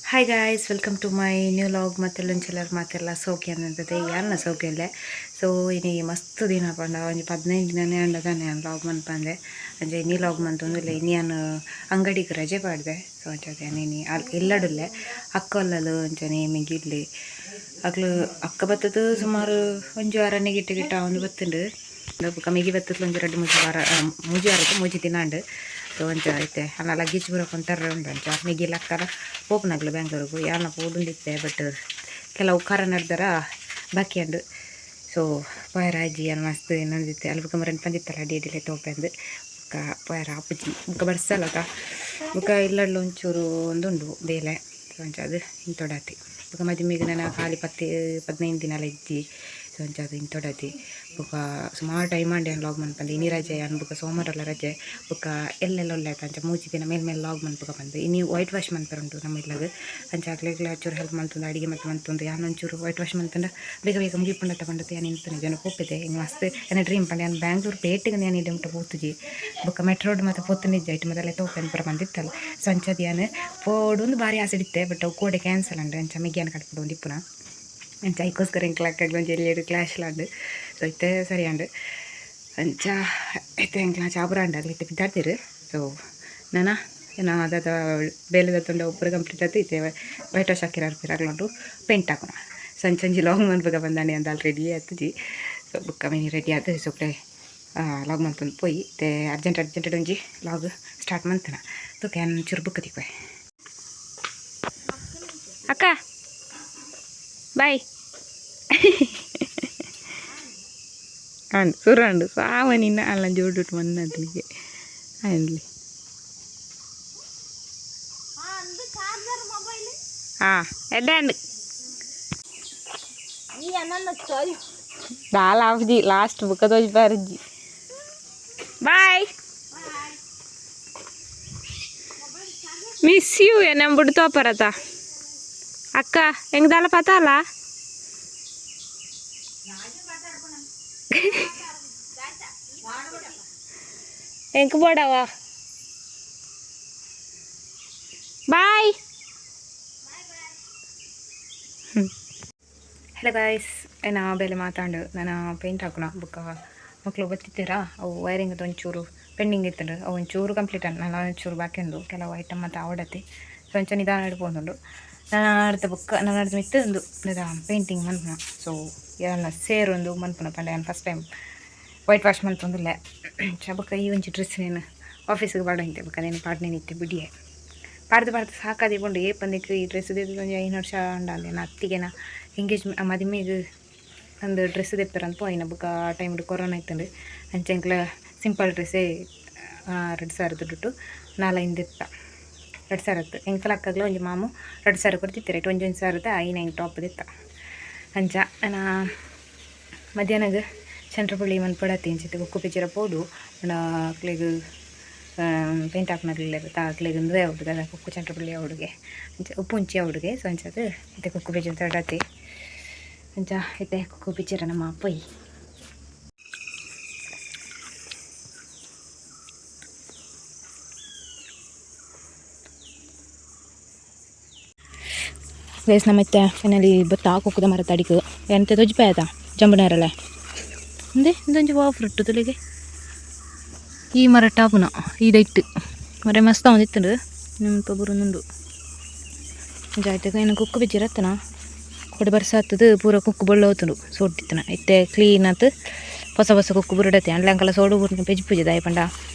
Hi guys, welcome to my new vlog. ಮತ್ತೆಲ್ಲೊಂಚೆಲ್ಲರು ಮಾತೆಲ್ಲ ಸೌಖ್ಯ ಅಂತಂತದೆ ಯಾರನ್ನ ಸೌಖ್ಯ ಇಲ್ಲ. ಸೊ ಇನಿ ಮಸ್ತ್ ದಿನ ಪಂಡ ಒಂಜಿ 15 ದಿನನೇ ಅಂಡದಾನೆ ನಾನು ಲಾಗ್ ಮನ್ಪಂದೆ. ಅಂಚ ಇನಿ ಲಾಗ್ ಮಂತೊಂದುಲ್ಲೆ. ಇನಿ ಯಾನ್ ಅಂಗಡಿಗೆ ರಜೆ ಪಾಡ್ದೆ. ಸೊ ಅಂಚ ಇನಿ ಎಲ್ಲಡುಲ್ಲೆ ಅಕ್ಕೊಲ್ಲಲು ಅಂಚನೆ ಮಿಗಿಲ್ಲೆ ಅಕ್ಲು ಅಕ್ಕ ಬತ್ತದ ಸುಮಾರು ಒಂಜಿ ವಾರನೇ ಗಿಟ್ಟ ಗಿಟ್ಟ ಒಂದು ಬತ್ತುಂಡು. ಬೊಕ ಮಿಗಿ ಬತ್ತದ ಒಂಜಿ ರಡ್ಡ್ ಮೂಜಿ ವಾರ, ಮೂಜಿ ವಾರಕ್ಕೆ ಮೂಜಿ ದಿನ ಅಂಡು. ಸೊ ಅಂಚ ಐತೆ ಅನ್ನ ಲಗೇಜ್ ಪೂರ ಕೊಂತರ್ರೆ ಉಂಡು. ಅಂಚ ಮಿಗಿಲ್ ಅಕ್ಕರ ಪೋಪುನಗ್ಲು ಬ್ಯಾಂಗ್ಳೂರ್ಗು ಯಾರ್ನ ಪೋಡುಂದಿತ್ತೆ, ಬಟ್ ಕೆಲವು ಕಾರ ನಡ್ದರ ಬಾಕಿ ಅಂಡು. ಸೊ ಪೋಯರ ಅಜ್ಜಿ ಯಾನ್ ಮಸ್ತ್ ಇನ್ನೊಂದಿತ್ತೆ ಅಲ್ಪ ಕಮರನ್ ಪಂದಿತ್ತಲ್ಲ ಅಡಿ ಅಡಿಲೆ ತೋಪೆಂದು. ಬೊಕ ಪೋಯರ ಆಪುಜಿ, ಬೊಕ ಬರ್ಸಲತ ಬೊಕ ಇಲ್ಲಡ್ಲ ಒಂಚೂರು ಒಂದುಂಡು ಬೇಲೆ. ಸೊ ಅಂಚ ಅದು ಇಂತೊಡಾತಿ. ಬೊಕ ಮದಿಮೆಗ್ ನನ ಖಾಲಿ ಪತ್ತಿ 15 ದಿನಲ ಇಜ್ಜಿ. ಸೊ ಅಂಚ ಅದು ಇಂತೊಡಾತಿ. ಬೊಕ ಸುಮಾರು ಟೈಮ್ ಆಂಡ್ ಯಾನ್ ಲಾಗ್ ಮನ್ಪಂದೆ. ಇನಿ ರಜೆ ಯಾನ್, ಬೊಕ ಸೋಮವಾರಲ ರಜೆ, ಬೊಕ ಎಲ್ಲೆಲ್ಲ ಉಲ್ಲೆ. ಅಂಚ ಮೂಜಿ ದಿನ ಮೇಲ್ ಮೇಲ್ ಲಾಗ್ ಮನ್ಪುಗ ಪಂದ್. ಇನಿ ವೈಟ್ ವಾಶ್ ಮನ್ಪೆರೆ ಉಂಟು ನಮ್ಮ ಇಲ್ಲಗ್. ಅಂಚ ಅಕ್ಲೆಗ್ಲ ಚೂರು ಹೆಲ್ಪ್ ಮಲ್ತೊಂದು, ಅಡಿಗೆ ಮತ್ತೆ ಮಲ್ತೊಂದು, ಯಾನ್ ಒಂಚೂರು ವೈಟ್ ವಾಶ್ ಮಲ್ತಂಡ ಬೇಗ ಬೇಗ ಮುಗಿಪುಂಡತ್ತ ಪಂಡತ್ ಯಾನ್ ಇಂತನೆ ಜನ ಪೋಪೆದೆ. ಹಿಂಗೆ ಮಸ್ತ್ ಎನ್ನ ಡ್ರೀಮ್ ಪಂಡ ಯಾನ್ ಬ್ಯಾಂಗ್ಳೂರು ಪೇಟೆಗೆ ಯಾನ್ ಇಡೆ ಮುಟ್ಟ ಪೋತುಜಿ. ಬೊಕ ಮೆಟ್ರೋಡ್ ಮತ್ತೆ ಪೋತುನಿಜ್ಜಿ, ಐಟ್ ಮೊದಲೇ ತೋಪೆನ್ ಪೂರ ಬಂದಿತ್ತಲ್ಲ. ಸೊ ಅಂಚದ ಯಾನ್ ಪೋಡೊಂದು ಭಾರಿ ಆಸೆ ಇತ್ತೆ, ಬಟ್ ಅವು ಕೋಡೆ ಕ್ಯಾನ್ಸಲ್ ಅಂಡ್. ಅಂಚ ಮಿಗ್ಯಾನ್ ಕಟ್ಬಿಡು ಒಂದಿಪ್ಪುನ. ಅಂಚ ಐಕೋಸ್ಕರ ಎಂಕ್ಲ ಅಕ್ಕಗ್ ಒಂಜಿ ಎಲ್ಲಿ ಕ್ಲಾಶ್ ಲಾಂಡ್. ಸೊ ಇತ್ತೆ ಸರಿ ಅಂಡ್. ಅಂಚ ಇತ್ತೆ ಎಂಕ್ಲ ಚಾಪುರ ಅಂಡ್ ಅಗ್ಲು ಇತ್ತೆ ಪಿದಾಡ್ತೀರು. ಸೊ ನನ ಏನ ಅದಾದ ಬೇಲೆದ ತುಂಡ ಒಬ್ಬರು ಕಂಪ್ಲೀಟ್ ಆಯ್ತು. ಇತ್ತೆ ವೈಟ್ ವಾಶ್ ಹಾಕಿರ ಅಗ್ಲುಂಟು, ಪೇಂಟ್ ಹಾಕೋಣ. ಸಂಜೆ ಸಂಜೆ ಲಾಗ್ ಮನ್ಪುಗ ಬಂದಾನೆ ಅಂದ ರೆಡಿ ಆಯ್ತುಜಿ. ಸೊ ಬುಕ್ಕ ಮಿನಿ ರೆಡಿ ಆಯ್ತು. ಸೊಪ್ಲೆ ಲಾಗ್ ಮಂತೊಂದು ಪೋಯಿ. ಇತ್ತೆ ಅರ್ಜೆಂಟ್ ಅರ್ಜೆಂಟ್ ಒಂಜಿ ಲಾಗ್ ಸ್ಟಾರ್ಟ್ ಮಂತನ. ತೂಕ ಯಾನ್ ಚೂರು ಬುಕ್ ತಿಕ್ವೆ. ಅಕ್ಕ ಬಾಯ್ ಅಂಡ್ ಸುರಂಡು ಸಾವನಿನ್ನ ಅಲ್ಲ ಜೋಡುಟ್ಟು ಮನ್ನದನಿಗೆ ಅಲ್ಲಿ. ಹಾಂ ಎಡ್ಡೆ ದಾಲ್ ಆಫ್ಜಿ ಲಾಸ್ಟ್ ಬುಕ್ಕ ತೋಜ್ ಬಾರ್ಜಿ. Bye, miss you. ಎನ್ನ ತೋಪರತ ಅಕ್ಕ ಹೆಂಗ್ ದಾಲ ಪತಾಲ ಎಂಕ್ ಬೋಡವಾ. ಬಾಯ್. ಹಲೋ ಗಾಯ್ಸ್, ಏನ ಬೇಲೆ ಮಾತಾಂಡು. ನಾನು ಪೇಂಟ್ ಹಾಕೋಣ. ಬುಕ್ಕ ಮಕ್ಕಳು ಬತ್ತಿತ್ತೀರಾ, ಅವು ವೈರಿಂಗ್ ಒಂಚೂರು ಪೆಂಡಿಂಗ್ ಇತ್ತು. ಅವು ಒಂಚೂರು ಕಂಪ್ಲೀಟ್ ಆಂಡ್, ನಾನು ಒಂಚೂರು ಬಾಕಿ ಉಂಡು. ಕೆಲವು ಐಟಮ್ ಮತ್ತು ಆವಡತಿ. ಸೊ ಒಂಚೂರು ನಿಧಾನ ಇಡ್ಬೋದುಂಡು. ನಾನು ಅರ್ಧ ಬುಕ್ಕ ನಾನು ಅರ್ಧ ಮಿತ್ತು ಒಂದು ಪೇಂಟಿಂಗ್ ಮನ್ಪುನ. ಸೊ ಯಾರನ್ನ ಸೇರೊಂದು ಮನ್ಪುನ ಪಂಡ ಯಾನ್ ಫಸ್ಟ್ ಟೈಮ್ ವೈಟ್ ವಾಶ್ ಮಂತೊಂದುಲ್ಲೆ. ಬೊಕ್ಕ ಈ ಒಂಜಿ ಡ್ರೆಸ್ ನೇನು ಆಫೀಸಿಗೆ ಪಾಡೊಂತೆ. ಬೊಕ್ಕ ನೇನು ಪಾಡ್ನೇನಿತ್ತೆ ಬಿಡಿಯೆ. ಪಾಡ್ದು ಪಾಡ್ದು ಸಾಕಾದಿ ಪೋಂಡು. ಏಪಂದಿಕ್ ಈ ಡ್ರೆಸ್ ಒಂಜಿ 5 ವರ್ಷ ಅಂಡಾಂದೆ. ನಾ ಅತ್ತಿಗೆನ ಎಂಗೇಜ್ಮೆ ಮದಿಮೆಗ್ ಅಂದು ಡ್ರೆಸ್ ದೆಪ್ಪೆರಂತ ಪೋಯಿನ. ಬೊಕ ಆ ಟೈಮ್ಡ್ ಕೊರೋನಾ ಇತ್ತುಂಡು. ಅಂಚ ಎಂಕ್ಲ ಸಿಂಪಲ್ ಡ್ರೆಸ್ಸೇ 2000 ದುಡ್ಡು ನಾಲೈನ್ ದೆತ್ತ. 2000 ಎಂಕಲ ಅಕ್ಕಗ್ಲ ಒಂಜಿ ಮಾಮು 2000 ಕೊಡ್ತಿತ್ತೆರ್. ಐಟ್ ಒಂಜೊಂಜಿ ಸಾವಿರದ ಐನ್ ಐನ್ ಟಾಪ್ ದೆತ್ತ. ಅಂಚ ನನ ಮಧ್ಯಾಹ್ನಗ್ ಚಂದ್ರಪುಳ್ಳಿ ಮನ್ಪೊಡತ್ತಿ. ಇಂಚಿತ್ತಿ ಕುಕ್ಕು ಪಿಜಿರ ಪೋಡು. ಪಂಡ ಅಕ್ಲೆಗ್ ಪೇಂಟ್ ಹಾಕ್ನಗ್ಲೆಗ್ ಅಕ್ಲೆಗ್ ಉಂದುವೇ ಆವೊಡು ದಾದ ಕುಕ್ಕು ಚಂದ್ರಪುಳ್ಳಿ ಆವೊಡುಗೆ, ಅಂಚ ಉಪ್ಪುಂಚಿ ಆವೊಡುಗೆ. ಸೊ ಅಂಚಾದ್ ಇತ್ತೆ ಕುಕ್ಕು ಪಿಜಿರ ತಡತಿ. ಅಂಚ ಇತ್ತೆ ಕುಕ್ಕು ಪಿಜಿರ ನಮ್ಮ ಪೊಯ್. ಗೈಸ್, ನಮ್ಮ ಇತ್ತೆ ಫೈನಲಿ ಬತ್ತ ಕುಕ್ಕುದ ಮರತ ಅಡಿಕ್. ಎಂತ ತೊಜ್ಪೆ ಆಯ್ತಾ ಜಂಬುನೇರಳೆ ಇಂದೆ ಇಂದೊಂಜಿ ವಾ ಫ್ರುಟ್ಟು ತುಲಿಗೆ ಈ ಮರ ಟಾಪುನ ಈದೈಟ್ ಮರ ಮಸ್ತ್ ಒಂದಿತ್ತುಂಡು. ನಿಮ್ಮ ಬರುನುಂಡು ಜಾಯ್ತಗ ಏನು ಕುಕ್ಕು ಬಿಜ್ಜಿರತ್ತನ ಕೊಡೆ ಬರ್ಸಾತದ ಪೂರ ಕುಕ್ಕು ಬೊಳ್ಳು ಹೋತುಂಡು ಸೋಟಿತ್ತನ. ಇತ್ತೆ ಕ್ಲೀನ್ ಆತು ಹೊಸ ಹೊಸ ಕುಕ್ಕು ಬುರುಡತ್ತೆ. ಅಂಡ್ಲಂಕಲ ಸೋಡು ಬೂರ್ನ ಪೆಜ್ ಪೂಜೆ ದಾಯ ಪಂಡ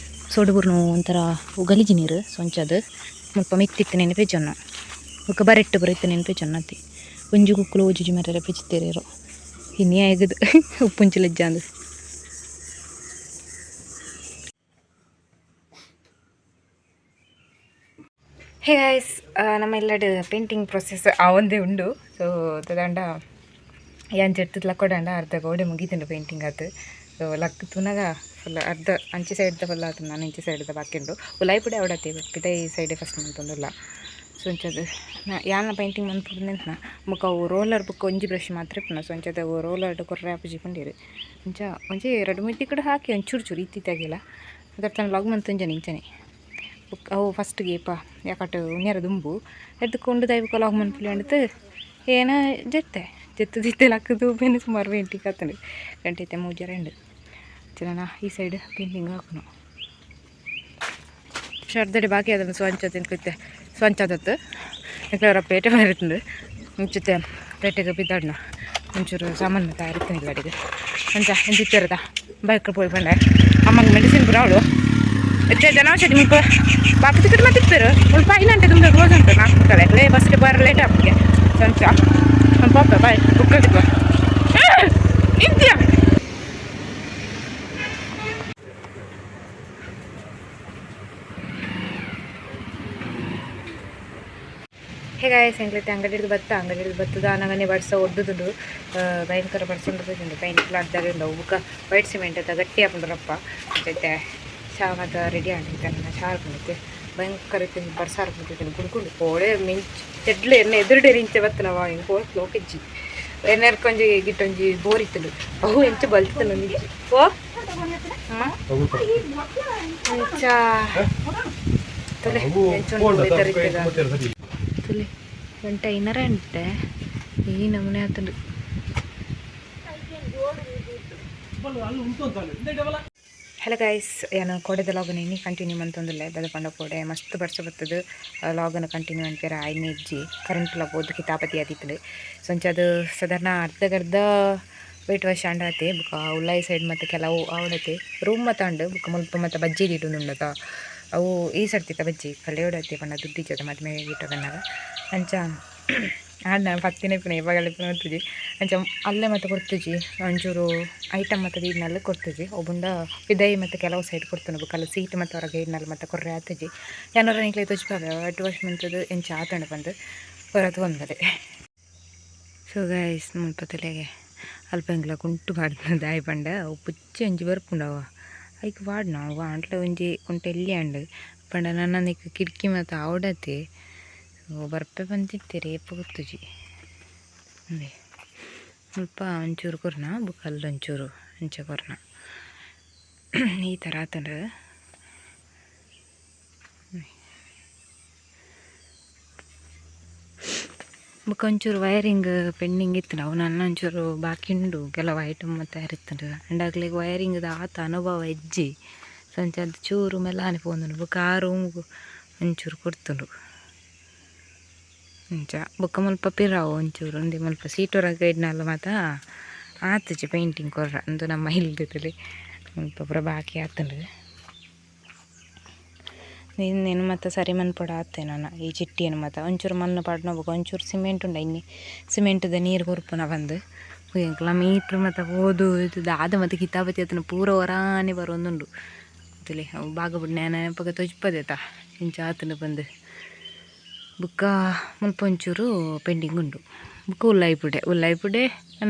ಸೋಡು ಬೂರ್ನು ಒಂಥರ ಗಲೀಜು ನೀರು. ಸೊಂಚದು ಮುಲ್ಪ ಮಿತ್ತಿತ್ತು ನೆನೆ ಪೆಜ್ಜೊನ್ನ. ಬೊಕ್ಕ ಬರೆಟ್ಟು ಬರುತ್ತೆ ನೆನೆ ಪೆಜ್ಜೊನ್ನತಿ. ಒಂಜಿ ಕುಕ್ಕುಲು ಓಜುಜಿ ಮರ ಪೆಜ್ತೇರು. ಇನಿ ಆಯ್ಗದು ಉಪ್ಪುಂಚಿ ಲಜ್ಜಾಂದು. ಹೇ ಗಾಯ್ಸ್, ನಮ್ಮ ಇಲ್ಲಡ್ ಪೇಂಟಿಂಗ್ ಪ್ರೊಸೆಸ್ ಆವೊಂದೇ ಉಂಡು. ಸೊ ತದಂಡ ಯಾನ್ ಜೆತ್ತುದ್ ಲಕ್ಕೊಡಂಡ ಅರ್ಧ ಗೋಡೆ ಮುಗಿತುಂಡು ಪೇಂಟಿಂಗ್ ಆತು. ಸೊ ಲಕ್ ತೂನಗ ಫುಲ್ ಅರ್ಧ ಅಂಚಿ ಸೈಡ್ದ ಫುಲ್ ಆತು, ನಾನು ಇಂಚಿ ಸೈಡ್ದ ಬಾಕಿ ಉಂಡು. ಉಲಾಯಿ ಪುಡೆ ಅವಡತಿ, ಬಟ್ ಪಿದೈ ಸೈಡೆ ಫಸ್ಟ್ ಮಂತೊಂದುಲ್ಲ. ಸೊ ಅಂಚದ ಯಾನ ಪೇಂಟಿಂಗ್ ಮನ್ಪುಡು ಬೊಕ ಅವು ರೋಲರ್ ಬೊಕ್ಕ ಒಂಜಿ ಬ್ರಷ್ ಮಾತ್ರ ಇಪ್ಪುನ. ಸೊ ಅಂಚದ ಅವು ರೋಲರ್ ಕೊರ್ರೆ ಆಪುಜಿ ಪಂಡೇರು. ಅಂಚ ಒಂಜಿ ರಡ್ಡ್ ಮೂಜಿ ತಿಕ್ಕಡ್ ಹಾಕಿ ಒಂಚೂರು ಚೂರು ಇತ್ತಿತ್ತಾಗಿಲ್ಲ. ಅದರ ತನ್ನ ಲಾಗ್ ಮಂತೊಂಜನೆ ಇಂಚನೆ. ಅವು ಫಸ್ಟ್ ಗೇಪ ಯಾಕಟ್ಟು ಉಣ್ಯರ ದುಂಬು ಎದ್ದುಕೊಂಡು ದೈವಕ ಲಾಗ್ ಮನ್ಪುಲಿ ಅಂಡ್ತು ಏನ ಜತ್ತೆ ಜತ್ತು ದಿತ್ತೆ ಲಕ್ಕದು ಬೆನ್ನು ಸುಮಾರು ಪೇಂಟಿಂಗ್ ಆತಂಡು ಗಂಟೆ ಐತೆ ಮೂಜರ ಉಂಡು ಚಲನ ಈ ಸೈಡ್ ಪೇಂಟಿಂಗ್ ಹಾಕುನು ಶರ್ದಡಿ ಬಾಕಿ ಅದನ್ನು ಸ್ವಂಚ ತಿನ್ಕುತ್ತೆ ಸ್ವಂಚದತ್ತು ಎಂಕ್ಲವರ ಪೇಟೆ ಬರುತ್ತಂದು ಮುಂಚತೆ ಪೇಟೆಗೆ ಬಿದ್ದಾಡ್ನ ಒಂಚೂರು ಸಾಮಾನು ತಯಾರಿರ್ತಾನಿಲ್ಲ ಅಡಿಗೆ ಅಂಚ ಎಂತಿತ್ತಿರದ ಬೈಕ್ ಪೋಯಿ ಬಂಡೆ ಅಮ್ಮಂಗೆ ಮೆಡಿಸಿನ್ ಪೂರ ಅವಳು ಹೆಚ್ಚು ಜನೌಷಧಿ ಮುಲ್ಪ ಬಾಕಿ ತಿಕ್ಕಿ ಮತ್ತೆ ಇಪ್ಪೇರು ಮುಲ್ಪ ಐನಂಟೆ ತುಂಬ ಕ್ಲೋಸ್ ಉಂಟು ನಾಲ್ಕು ಕಡೆ ಲೇ ಬಸ್ಗೆ ಬರ ಲೇಟ್ ಆಗ್ಬಿಗೆ ಸಂಚ ಪಾಪ ಬಾಯ್ ಬುಕ್ ಇಂತ್ಯಾ. ಹೇ ಗಾಯ್ಸ್, ಎಂಕ್ಲೈತೆ ಅಂಗಡಿ ಹಿಡಿದು ಬತ್ತ ಅಂಗಡಿ ಹಿಡಿದು ಬತ್ತದ ಅನಗನೆ ಬಡ್ಸ ಒಡ್ಡುದುಂಡು ಭಯಂಕರ ಬಡ್ಸೊಂಡು ಪೈಂಟ್ ಲಾಡ್ದಾಗ ಉಂಡು ಬುಕ್ಕ ವೈಟ್ ಸಿಮೆಂಟ್ ಅತ್ತ ಗಟ್ಟಿ ಹಾಕೊಂಡ್ರಪ್ಪ ಐತೆ. ಚಾ ಮತ್ತು ರೆಡಿ ಆಗಿತ್ತು ನನ್ನ ಚಾ ಹಾಕೊಂಡಿತ್ತೆ. ಭಯಂಕರ ತಿಂದು ಬರ್ಸ ಹಾಕೊಂಡಿದ್ದೀನಿ ಕುಡ್ಕೊಂಡು ಕೋಳೆ ಮಿಂಚ್ ಎಡ್ಲೆ ಎಣ್ಣೆ ಎದುರುಡೆ ಇಂಚೆ ಬತ್ತನವ ಹಿಂಗೆ ಹೋತ್ ಲೋಕೆಜ್ಜಿ ಎಣ್ಣೆ ಕೊಂಜಿ ಗಿಟ್ಟೊಂಜಿ ಬೋರ್ ಇತ್ತಲು ಅವು ಎಂಚ ಬಲ್ತನು ನಿಜ ಓ ಅಮ್ಮ ಅಂಚ ತೊಲೆ ಎಂಚ ವೆದರ್ ಇತ್ತದ ತುಲೆ ಗಂಟೆ ಐನರ ಅಂಟೆ ಈ ನಮೂನೆ ಆತಂಡು. ಹಲೋ ಗೈಸ್, ಏನು ಕೋಡೆದ ಲಾಗನ್ ಇನ್ನಿ ಕಂಟಿನ್ಯೂ ಮಂತೊಂದುಲ್ಲೆ. ದಾದ ಪಂಡ ಕೋಡೆ ಮಸ್ತ್ ಬರ್ಸ ಬತ್ತದು ಲಾಗನ್ ಕಂಟಿನ್ಯೂ ಅನ್ಪೇರ ಆಯ್ನೆ ಇಜ್ಜಿ. ಕರೆಂಟ್ಲ ಪೋದು ಕಿತಾಪತಿ ಆದಿತ್ತುಂಡು. ಸೊ ಅಂಚ ಅದು ಸಾಧಾರಣ ಅರ್ಧಗರ್ಧ ವೈಟ್ ವಾಶ್ ಆಂಡಾತೆ. ಬುಕ್ಕ ಉಳ್ಳಾಯಿ ಸೈಡ್ ಮತ್ತು ಕೆಲವು ಆವಡತೆ ರೂಮ್ ಮತ್ತ ಅಂಡು. ಬುಕ್ಕ ಮುಲ್ಪ ಮತ್ತು ಬಜ್ಜಿ ದೀಡುಂಡುಂಡತ ಅವು ಈ ಸರ್ತಿತ ಬಜ್ಜಿ ಕಲೆಯೋಡತೆ ಪಂಡ ದುಡ್ಡಿಜ್ಜದ ಮದ್ಮೆ ಗಿಟ್ಟದನ್ನಾಗ ಅಂಚ ಆಂಡ ಪತ್ತಿನ ಇಪ್ಪುನ ಇವಾಗ ಕೊಡ್ತುಜಿ. ಅಂಚ ಅಲ್ಲೇ ಮತ್ತೆ ಕೊಡ್ತುಜಿ ಒಂಚೂರು ಐಟಮ್ ಮತ್ತು ದೀಡ್ನಲ್ಲ ಕೊಡ್ತುಜಿ. ಒಬ್ಬಂದ ಪಿದಯಿ ಮತ್ತು ಕೆಲವು ಸೈಡ್ ಕೊಡ್ತುಂಡು. ಬೊಕ್ಕ ಅಲ್ಲ ಸೀಟ್ ಮತ್ತು ಹೊರಗೆ ಇಡ್ನಲ್ಲ ಮತ್ತು ಕೊರ್ರೆ ಆತುಜಿ. ಯಾನೊರ ನಿಕ್ಲೆ ತೊಜ್ಪಾವೆ ವೈಟ್ ವಾಶ್ ಮಂತದು ಎಂಚ ಆತಂಡ ಪಂದ್ ಹೊರತು ಒಂದರೆ. ಸೊ ಗೈಸ್, ಮುಲ್ಪ ತಲೆಗೆ ಅಲ್ಪ ಎಂಕ್ಲ ಕುಂಟು ಪಾಡ್ದು ದಾಯಿ ಪಂಡ ಅವು ಪುಚ್ಚೆ ಒಂಜಿ ಬರ್ಪುಂಡು. ಅವ ಐಕ್ ಪಾಡ್ನ ಅವು ಆಂಟ್ಲ ಒಂಜಿ ಕುಂಟು ಎಲ್ಲಿ ಅಂಡ್ ಪಂಡ ನನ ನಿಕ್ ಕಿಟಕಿ ಮತ್ತು ಆವಡತೆ. ಸೊ ಬರ್ಪೆ ಬಂದಿತ್ತೆರ್ ಏಪ ಗೊತ್ತುಜಿ. ಉಂದೆ ಮುಲ್ಪ ಒಂಚೂರು ಕೊರ್ನ ಬೊಕ ಅಲ್ಲೊಂಚೂರು ಅಂಚ ಕೊರ್ನ ಈ ಥರ ಆತುಂಡು. ಬೊಕ ಒಂಚೂರು ವೈರಿಂಗ್ ಪೆಂಡಿಂಗ್ ಇತ್ತು. ಅವು ನನ್ನ ಒಂಚೂರು ಬಾಕಿ ಉಂಡು ಕೆಲವು ಐಟಮ್ ಮತ್ತೆ ಇರ್ತುಂಡು. ಅಂಡ ಅಕ್ಲೆಗ್ ವೈರಿಂಗ್ದ ಆತ ಅನುಭವ ಇಜ್ಜಿ. ಸೊ ಅಂಚ ಅದು ಚೂರು ಮೆಲ್ಲಾನೆ ಪೋವೊಂದುಂಡು. ಬೊಕ ಆ ರೂಮ್ಗ್ ಒಂಚೂರು ಕೊರ್ತುಂಡು ಅಂಚ. ಬೊಕ ಮುಲ್ಪ ಪಿರಾವು ಒಂಚೂರು ಉಂದೆ ಮುಲ್ಪ ಸೀಟ್ ಹೊರಗೆ ಇಡ್ನಲ್ಲ ಮಾತ ಆತುಜಿ ಪೇಂಟಿಂಗ್ ಕೊರ್ರ ಅಂದು ನಮ್ಮ ಇಲ್ದದಲ್ಲಿ ಮುಲ್ಪ ಪೂರ ಬಾಕಿ ಆತುಂಡು. ಇನ್ನೇನು ಮತ್ತು ಸರಿ ಮನ್ಪೊಡು ಆತೆ ನನ ಈ ಚಿಟ್ಟಿಯನ್ನು ಮಾತ ಒಂಚೂರು ಮಣ್ಣು ಪಾಡ್ನ ಬೊಕ ಒಂಚೂರು ಸಿಮೆಂಟ್ ಉಂಡು. ಇನ್ನಿ ಸಿಮೆಂಟ್ದ ನೀರು ಕೊರ್ಪುನ ಬಂದು ಎಂಕ್ಲ ಮೀಟ್ರ್ ಮತ್ತು ಪೋದು ಇದು ದಾದ ಮತ್ತು ಕಿತಾಪತಿ ಆತನ ಪೂರ ಒರಾನೆ ಬರೊಂದುಂಡು ತುಲೆ. ಅವು ಬಾಗ ಬುಡ್ನೆ ಅಪಗ ತೊಜ್ಪದೆತ ಇಂಚ ಆತುಂಡು ಬಂದು. ಬೊಕ್ಕ ಮುಲ್ಪ ಒಂಚೂರು ಪೇಂಟಿಂಗ್ ಉಂಡು. ಬೊಕ್ಕ ಉಲ್ಲಾಯಿಪುಡೆ ಉಲ್ಲಾಯಿಪುಡೆ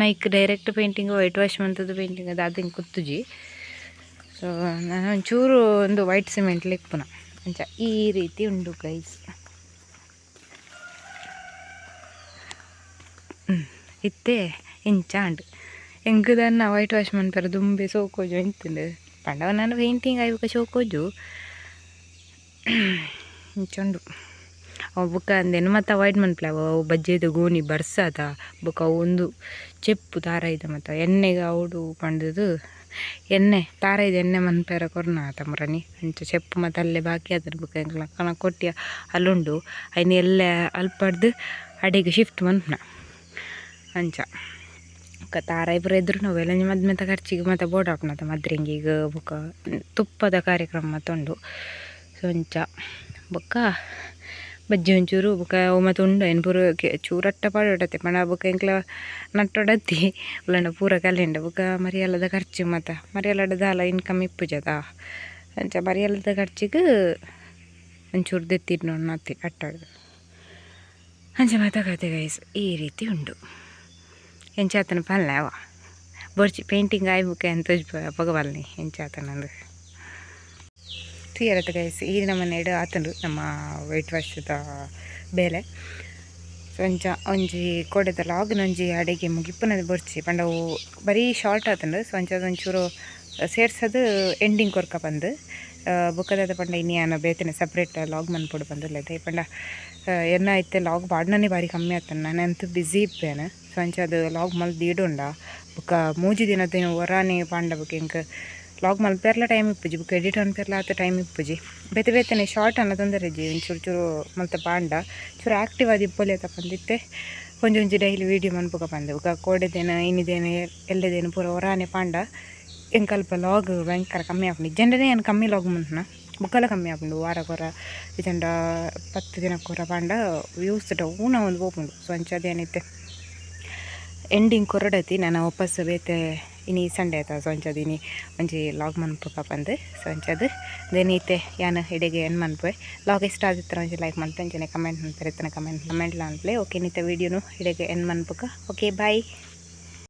ನೈಕ್ ಡೈರೆಕ್ಟ್ ಪೇಂಟಿಂಗ್ ವೈಟ್ ವಾಶ್ ಮಂತದ್ದು ಪೇಂಟಿಂಗ್ ಅದು ಅದು ಹಿಂಗೆ ಗೊತ್ತುಜಿ. ಸೊ ನಾನು ಒಂಚೂರು ಒಂದು ವೈಟ್ ಸಿಮೆಂಟ್ ಲೆಪ್ಪುನ ಅಂಚ ಈ ರೀತಿ ಉಂಡು ಗೈಸ್. ಇತ್ತೆ ಇಂಚ ಅಂಡು ಎಂಕ್ ದಾನ್ನ ವೈಟ್ ವಾಶ್ ಮನ್ಪೆರೆ ದುಂಬೆ ಸೋಕೋಜು ಇಂತುಂಡು ಪಂಡ ನಾನು ಪೇಂಟಿಂಗ್ ಆಯ್ಬೊಕ ಶೋಕೋಜು ಇಂಚ ಉಂಡು. ಅವು ಬೊಕ್ಕ ಅಂದೆನ್ ಮಾತ ಅವಾಯ್ಡ್ ಮನ್ಪುಲೆ. ಅವು ಅವು ಬಜ್ಜೆದ ಗೋಣಿ ಬರ್ಸದ ಬೊಕ ಅವು ಒಂದು ಚೆಪ್ಪು ತಾರಾಯಿದ ಮಾತ ಎಣ್ಣೆಗ್ ಆವೊಡು ಪಂಡುದು ಎಣ್ಣೆ ತಾರಾಯಿದ ಎಣ್ಣೆ ಮನ್ಪೆರೆ ಕೊರ್ನ ತಮ್ರನಿ. ಅಂಚ ಚೆಪ್ಪು ಮಾತ ಅಲ್ಲೇ ಬಾಕಿ ಆತುಂಡು. ಬೊಕ ಎಂಕ್ಲ ಕಣ ಕೊಟ್ಯ ಅಲ್ಲುಂಡು ಐನ್ ಎಲ್ಲೆ ಅಲ್ಪಡ್ದು ಅಡೆಗ್ ಶಿಫ್ಟ್ ಮನ್ಪುನ ಅಂಚ. ಬೊಕ ತಾರಾಯಿ ಪೂರ ಎದುರು ಎಲ್ಲಂಜಿ ಮದ್ಮೆದ ಖರ್ಚಿಗ್ ಮಾತ ಬೋಡಾಪುನತ ಮದ್ರೆಂಗಿಗ್ ಬೊಕ ತುಪ್ಪದ ಕಾರ್ಯಕ್ರಮ ಮಾತ ಉಂಡು. ಸೊ ಅಂಚ ಬೊಕ್ಕ ಬಜ್ಜಿ ಒಂಚೂರು ಬೊಕ ಅವು ಮಾತ ಉಂಡು. ಐನ್ ಪೂರ ಚೂರಟ್ಟ ಪಾಡೊಡತ್ತೆ ಪಂಡ ಬೊಕ ಎಂಕ್ಲ ನಟ್ಟೊಡತ್ತಿ ಉಲ್ಲಂಡ ಪೂರ ಕಲೆಂಡ. ಬೊಕ ಮರಿಯಲದ ಖರ್ಚು ಮಾತ ಮರಿಯಲಡ್ ದಾಲ ಇನ್ಕಮ್ ಇಪ್ಪುಜತ. ಅಂಚ ಮರಿಯಲದ ಖರ್ಚಿಗ್ ಒಂಚೂರು ದೆತ್ತಿಡ್ನೊನ್ನತ್ತೆ ಅಟ್ಟಾಡ್ ಅಂಚ ಮಾತ ಕತೆ ಗೈಸ್. ಈ ರೀತಿ ಉಂಡು. ಎಂಚ ಆತನ ಪನ್ಲೆ ಅವ ಬೊರ್ಚಿ ಪೇಂಟಿಂಗ್ ಆಯಿ ಬೊಕ ಎಂತ ಅಪಗ ಬಲ್ನಿ ಎಂಚ ಆತನಂದು ತೂಯರತ್ತ ಗೈಸ್. ಈ ನಮೂನೆಡ್ ಆತುಂಡು ನಮ್ಮ ವೈಟ್ ವಾಶ್ದ ಬೇಲೆ. ಸೊ ಅಂಚ ಒಂಜಿ ಕೋಡೆದ ಲಾಗ್ನ ಒಂಜಿ ಅಡೆಗೆ ಮುಗಿಪುನದ ಬೊರ್ಚಿ ಪಂಡ ಅವು ಬರೀ ಶಾರ್ಟ್ ಆತುಂಡು. ಸೊ ಅಂಚ ಒಂಚೂರು ಸೇರ್ಸದು ಎಂಡಿಂಗ್ ಕೊರ್ಕ ಪಂದ್. ಬೊಕ್ಕ ದಾದ ಪಂಡ ಇನಿ ಯಾನ್ ಬೇತೆನೆ ಸಪ್ರೇಟ್ ಲಾಗ್ ಮನ್ಪೊಡು ಪಂದುಲ್ಲೆ. ದಾಯೆ ಪಂಡ ಎನ್ನ ಇತ್ತೆ ಲಾಗ್ ಪಾಡ್ನನೆ ಬಾರಿ ಕಮ್ಮಿ ಆತುಂಡು. ನಾನಂತೂ ಬ್ಯುಸಿ ಇಪ್ಪೇನೆ. ಸೊ ಅಂಚಾದ್ ಲಾಗ್ ಮಲ್ತ್ ದೀಡುಂಡ ಬೊಕ್ಕ ಮೂಜಿ ದಿನದ ಒರಾನೆ ಪಾಂಡ ಬೊಕ ಎಂಕ್ ಲಾಗ್ ಮಲ್ಪೆರ್ಲ ಟೈಮ್ ಇಪ್ಪುಜಿ. ಬೊಕ ಎಡಿಟ್ ಮನ್ಪೆರ್ಲ ಆತ್ ಟೈಮ್ ಇಪ್ಪುಜಿ. ಬೇತೆ ಬೇತೆನೆ ಶಾರ್ಟ್ ಅನ್ನ ತೊಂದರೆ ಇಜ್ಜಿ. ಒಂಚೂರು ಚೂರು ಮಲ್ತ ಪಾಂಡ ಚೂರು ಆಕ್ಟಿವ್ ಆದ್ ಇಪ್ಪೊಲಿ ಅತ ಪಂದಿತ್ತೆ ಒಂಜಿ ಒಂಜಿ ಡೈಲಿ ವೀಡಿಯೋ ಮನ್ಪುಗ ಪಂದ್. ಬೊಕ ಕೋಡೆದೇನ ಇನಿದೇನ ಎಲ್ಲೆದೇನ ಪೂರ ಒರಾನೆ ಪಾಂಡ ಎಂಕ್ ಅಲ್ಪ ಲಾಗ್ ಭಯಂಕರ ಕಮ್ಮಿ ಆಪುಂಡು. ಇಜ್ಜಂಡನೇ ಯಾನ್ ಕಮ್ಮಿ ಲಾಗ್ ಮನ್ಪುನ ಬೊಕ್ಕಲ ಕಮ್ಮಿ ಆಪುಂಡು. ವಾರಗೊರ ಇಜ್ಜಂಡ 10 ದಿನಕ್ಕೊರ ಪಾಂಡ ವ್ಯೂಸ್ ಡೌನ್ ಆವೊಂದು ಪೋಪುಂಡು. ಸೊ ಅಂಚಾದ್ ಯಾನಿತ್ತೆ ಎಂಡಿಂಗ್ ಕೊರಡತಿ ನನ ವಾಪಸ್ ಬೇತೆ ಇನಿ ಸಂಡೆ ಆತ. ಸೊ ಅಂಚಾದ್ ಇನಿ ಒಂಜಿ ಲಾಗ್ ಮನ್ಪುಗ ಪಂದ್. ಸೊ ಅಂಚಾದ್ ದೇನ್ ಇತ್ತೆ ಯಾನ್ ಇಡೆಗೆ ಎಂಡ್ ಮನ್ಪುವೆ. ಲಾಗ್ ಇಷ್ಟ ಆದಿತ್ತ್ಂಡ ಒಂಜಿ ಲೈಕ್ ಮನ್ಪೆ, ಅಂಚನೆ ಕಮೆಂಟ್ ಮನ್ಪೆರೆ ಇತ್ತಂಡ ಕಮೆಂಟ್ ಕಮೆಂಟ್ ಮನ್ಪುಲೆ. ಓಕೆ, ಇನಿತ ವೀಡಿಯೋನು ಇಡೆಗೆ ಎಂಡ್ ಮನ್ಪುಗ. Okay, bye.